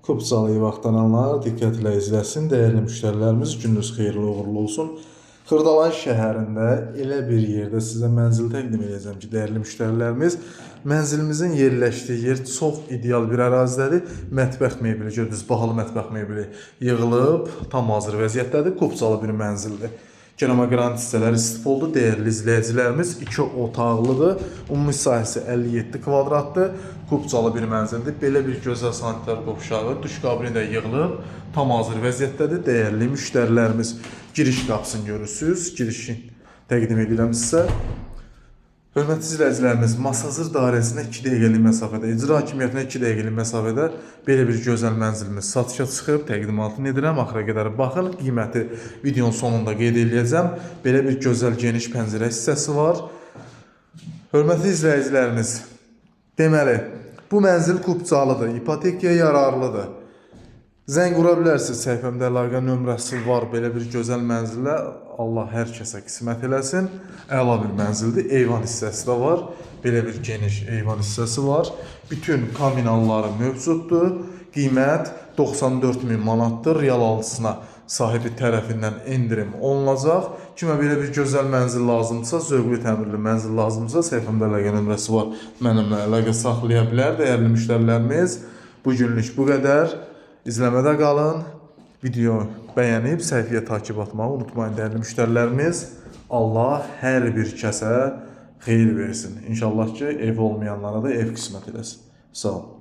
Kupçalı ev axtaranlar diqqətlə izləsin. Dəyərli müştərilərimiz, gününüz xeyirli uğurlu olsun. Xırdalan şəhərində elə bir yerdə sizə mənzil təqdim edəcəm ki, dəyərli müştərilərimiz, mənzilimizin yerləşdiyi yer çox ideal bir ərazidədir. Mətbəx mebeli, gördünüz, bahalı mətbəx mebeli yığılıb, tam hazır vəziyyətdədir. Kupçalı bir mənzildir. Keramogranit hissələr istif oldu. Dəyərli izləyicilərimiz, 2 otaqlıdır. Ümumi sahəsi 57 kvadratdır. Kupçalı bir mənzildir. Belə bir gözəl sanitar qovşağı, duş kabini də yığılıb, tam hazır vəziyyətdədir. Dəyərli müştərilərimiz, giriş qapısını görürsüz. Girişi təqdim edirəm sizə. Hörmətli izləyicilərimiz, Masazır dairəsinə 2 dəqiqəlik məsafədə, icra hakimiyyətinə 2 dəqiqəlik məsafədə belə bir gözəl mənzilimiz satışa çıxıb, təqdimatını edirəm. Axıra qədər baxın, qiyməti videonun sonunda qeyd eləyəcəm. Belə bir gözəl geniş pəncərə hissəsi var. Hörmətli izləyicilərimiz, deməli, bu mənzil kupçalıdır, ipotekaya yararlıdır. Zəng vura bilərsiniz, səhifəmdə əlaqə nömrəsi var. Belə bir gözəl mənzilə Allah hər kəsə qismət eləsin. Əla bir mənzildir. Eyvan hissəsi də var. Belə bir geniş eyvan hissəsi var. Bütün kommunalları mövcuddur. Qiymət 94 min manatdır. Real alıcısına sahibi tərəfindən endirim olunacaq. Kimə belə bir gözəl mənzil lazımdırsa, zövqlü təmirli mənzil lazımdırsa, səhifəmdə əlaqə nömrəsi var. Mənimlə əlaqə saxlaya bilər dəyərli müştərilərimiz. Bu günlük bu qədər. İzləmədə qalın. Video bəyənib səhifəyə takip atmağı unutmayın dəyərli müştərilərimiz. Allah hər bir kəsə xeyir versin. İnşallah ki, ev olmayanlara da ev qismət eləsin. Sağ olun.